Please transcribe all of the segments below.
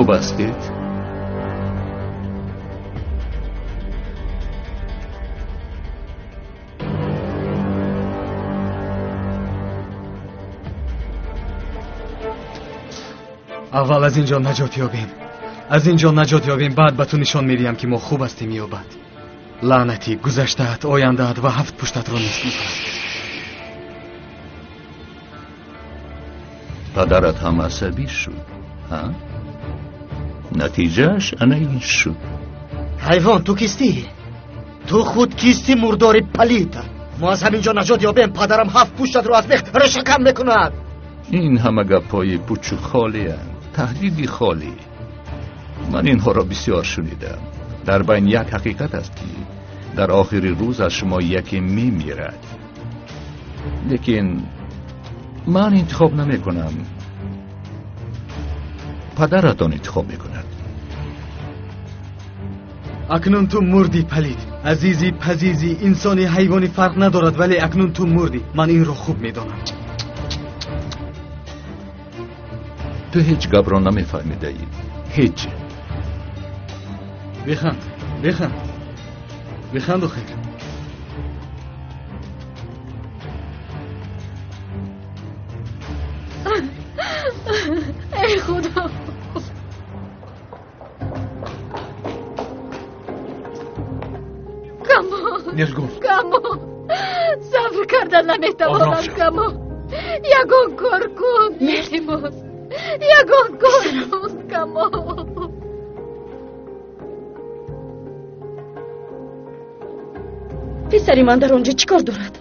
Хуб ҳастед? Аввал аз ин ҷо наҷот ёбем. Аз ин ҷо наҷот ёбем, баъд ба ту нишон медиҳам, ки мо хуб ҳастем ё бад. Лаънатӣ гузаштаат, ояндаат ва ҳафт пуштатро нест мекунам. Падарат ҳам асабӣ шуд, ҳа? Натиҷааш ана ин шуд. Ҳайвон, ту кистӣ? Ту худ кистӣ, мурдори палид? Мо аз ҳамин ҷо наҷот ёбем, падарам ҳафт пуштатро аз мех решакан мекунад. Ин ҳама гапҳои пучу холианд, таҳдиди холӣ. Ман инҳоро бисёр шунидам. Дар байн як ҳақиқат аст, ки дар охири рӯз аз шумо яке мемирад. Лекин ман интихоб намекунам. Падаратон интихоб мекунад. Акнун ту мурдӣ, палид. Азизӣ, пазизӣ, инсони, ҳайвонӣ фарқ надорад, вале акнун ту мурдӣ. Ман инро хуб медонам. Ту ҳеҷ гапро намефаҳмидаӣ. Ҳеҷ. Биханд, биханд. Биханду хел. Эй Худо! Камол! Нилгун! Камол! Сабр кардан наметавонам, Камол! Ягон кор кун, илтимос! Ягон кор кун, Камол! Писари ман дар он ҷо чӣ кор дорад?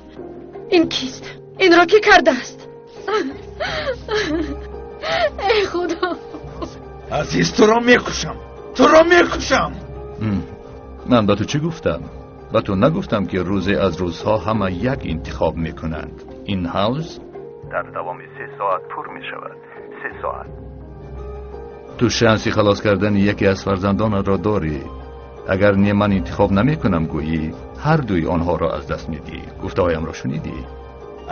Ин кист? Инро кӣ кардааст? Эй Худо! Азиз, туро мекушам! Туро мекушам! Ман ба ту чӣ гуфтам? Ба ту нагуфтам, ки рӯзе аз рӯзҳо ҳама як интихоб мекунанд. Ин ҳавз дар давоми 3 соат пур мешавад. 3 соат. Ту шанси халос кардани яке аз фарзандонатро дорӣ. Агар не, ман интихоб намекунам, гӯӣ ҳар дуи онҳоро аз даст медиҳӣ. Гуфтаҳоямро шунидӣ?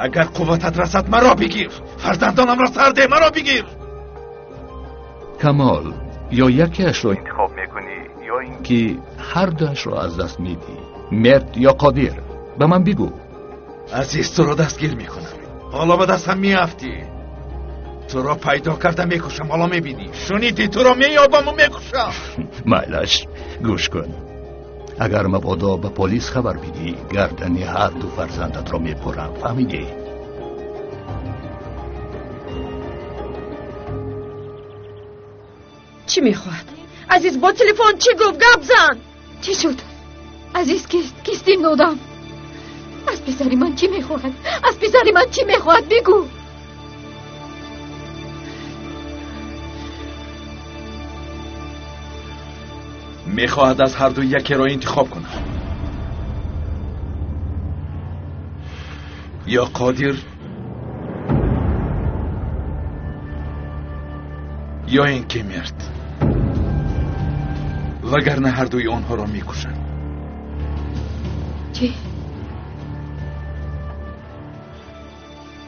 Агар қувватат расад, маро бигир. Фарзандонамро сарде, маро бигир. Камол, ё якеашро интихоб мекунӣ, ё ин ки ҳар дуашро аз даст медиҳӣ. Мерд ё Қодир, ба ман бигӯ. Азиз, туро дастгир мекунам. Ҳоло ба дастам меафтӣ. Туро пайдо карда мекушам, ҳоло мебинӣ. Шунидӣ, туро меёбаму мекушам. Майлаш, гӯш кун. Агар мабодо ба полис хабар бидиҳӣ, гардани ҳар ду фарзандатро мепурам. Фаҳмидӣ? Чӣ мехоҳад? Азиз бо телефон чӣ гуфт? Гап зан! Чӣ шуд? Азиз кист? Кист ин одам? Аз писари ман чӣ мехоҳад? Аз писари ман чӣ мехоҳад? Бигӯ! Мехоҳад аз ҳар ду якеро интихоб кунад. Ё Қодир, ё ин ки мерд. Вагарна ҳар дуи онҳоро мекушад. Чӣ?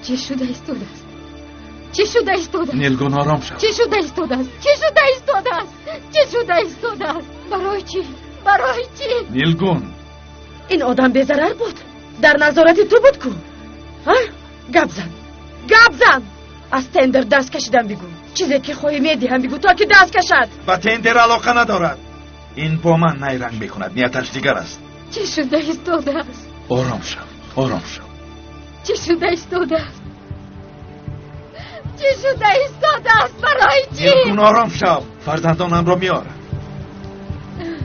Чӣ шуда истодааст? Чӣ шуда истодааст? Нилгун, ором шав. Чӣ шуда истодааст? Чӣ шуда истодааст? Чӣ шуда истодааст? Барои чӣ? Барои чӣ? Нилгун! Ин одам безарар буд. Дар назорати ту буд ку? Ҳа? Гап зан. Гап зан! Аз тендер даст кашидан бигӯ. Чизе ки хоҳӣ медиҳам бигӯ, то ки даст кашад. Ба тендер алоқа надорад. Ин бо ман найранг мекунад, нияташ дигар аст. Чӣ шуда истодааст? Ором шав, ором шав. Чӣ шуда истодааст? Чӣ шуда истодааст? Барои чӣ? Нилгун, ором шав. Фарзандонамро меорам.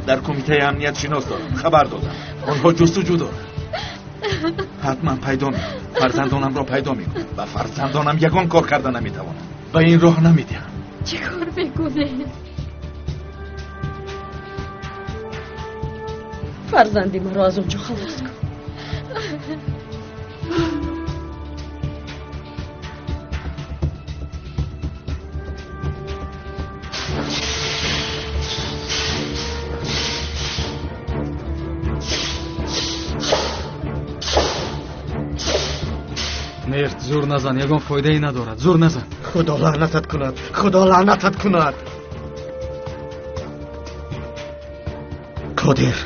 Дар кумитаи амният шинос дорам, хабар додам. Онҳо ҷустуҷӯ доранд. Ҳатман пайдо мекунам. Фарзандонамро пайдо мекунам. Ба фарзандонам ягон кор карда наметавонам. Ба ин роҳ намедиҳам. Чӣ кор мекунед? Фарзанди маро аз он ҷо халос кун. Мерд, зур назан, ягон фоидае надорад. Зур назан. Худо лаънатат кунад, Худо лаънатат кунад. Қодир,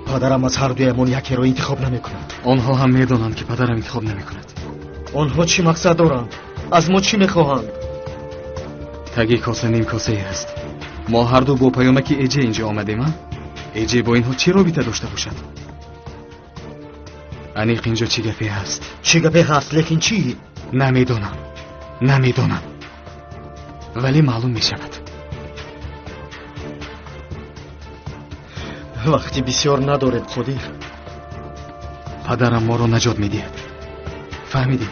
падарам аз ҳар дуямон якеро интихоб намекунад. Онҳо ҳам медонанд, ки падарам интихоб намекунад. Онҳо чӣ мақсад доранд? Аз мо чӣ мехоҳанд? Таги коса ним косае аст. Мо ҳарду бо паёмаки Эҷе инҷо омадем, а? Эҷе бо инҳо чӣ робита дошта бошад? Аниқ инҷо чӣ гапе ҳаст? Чӣ гапе ҳаст, лекин чӣ? Намедонам, намедонам, вале маълум мешавад. Вақти бисёр надоред, Қодир. Падарам моро наҷот медиҳад. Фаҳмидӣ?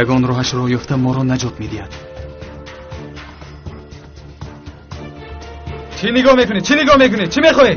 Ягон роҳашро ёфта моро наҷот медиҳад. Чӣ нигоҳ мекунӣ? Чӣ нигоҳ мекунӣ? Чӣ мехоҳӣ?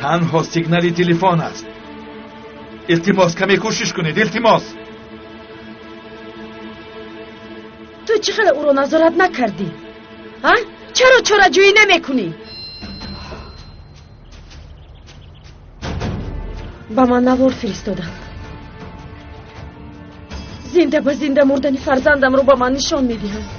Танҳо сигнали телефон аст. Илтимос, каме кӯшиш кунед, илтимос. Ту чӣ хеле ӯро назорат накардӣ? А? Чаро чораҷӯӣ намекунӣ? Ба ман навор фиристоданд. Зинда ба зинда мурдани фарзандамро ба ман нишон медиҳанд.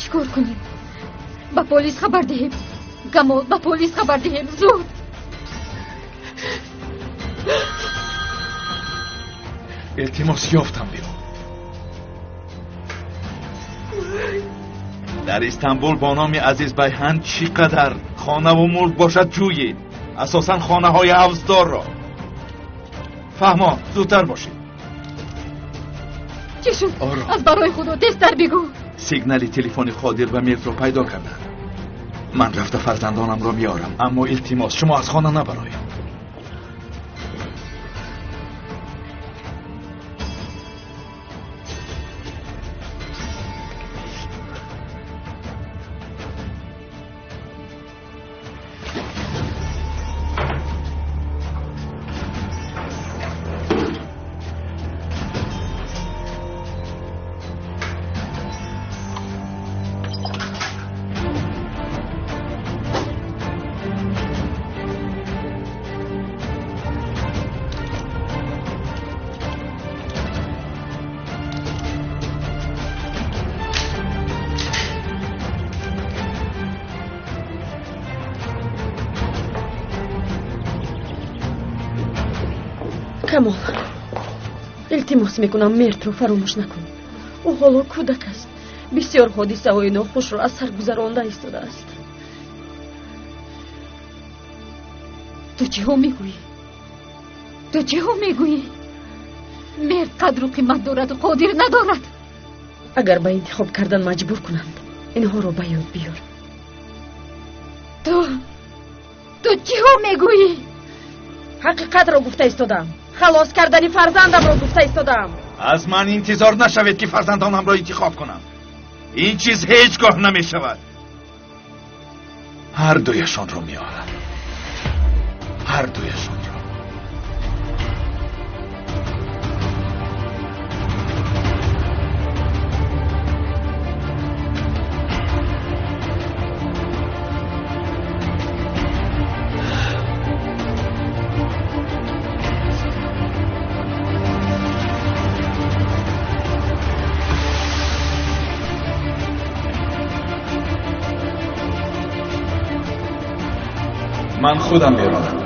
Чӣ кор кунем? Ба полис хабар диҳем. Камол, ба полис хабар диҳем, зуд. Илтимос, ёфтам биё. Дар Истанбул бо номи Азиз Байҳан чӣ қадар хонаву мулк бошад ҷӯед, асосан хонаҳои ҳавздорро. Фаҳмо, зудтар бошед. Чӣ шуд? Аз барои Худо тезтар бигӯ. Сигнали телефони Қодир ва Миртро пайдо карданд. Ман рафта фарзандонамро меорам, аммо илтимос, шумо аз хона набароед. Камол, илтимос мекунам, Мертро фаромӯш накун. Ӯ ҳоло кӯдак аст. Бисёр ҳодисаҳои нохушро аз сар гузаронда истодааст. Ту чиҳо мегӯӣ? Ту чиҳо мегӯӣ? Мерд қадру қимат дораду Қодир надорад. Агар ба интихоб кардан маҷбур кунанд, инҳоро ба ёд биёр. Ту чиҳо мегӯӣ? Ҳақиқатро гуфта истодам. Халос кардани фарзандамро гуфта истодам. Аз ман интизор нашавед, ки фарзандонамро интихоб кунам. Ин чиз ҳеҷ гоҳ намешавад. Ҳар дуяшонро меорам. Ҳар дуяшонро. Ман худам меронам.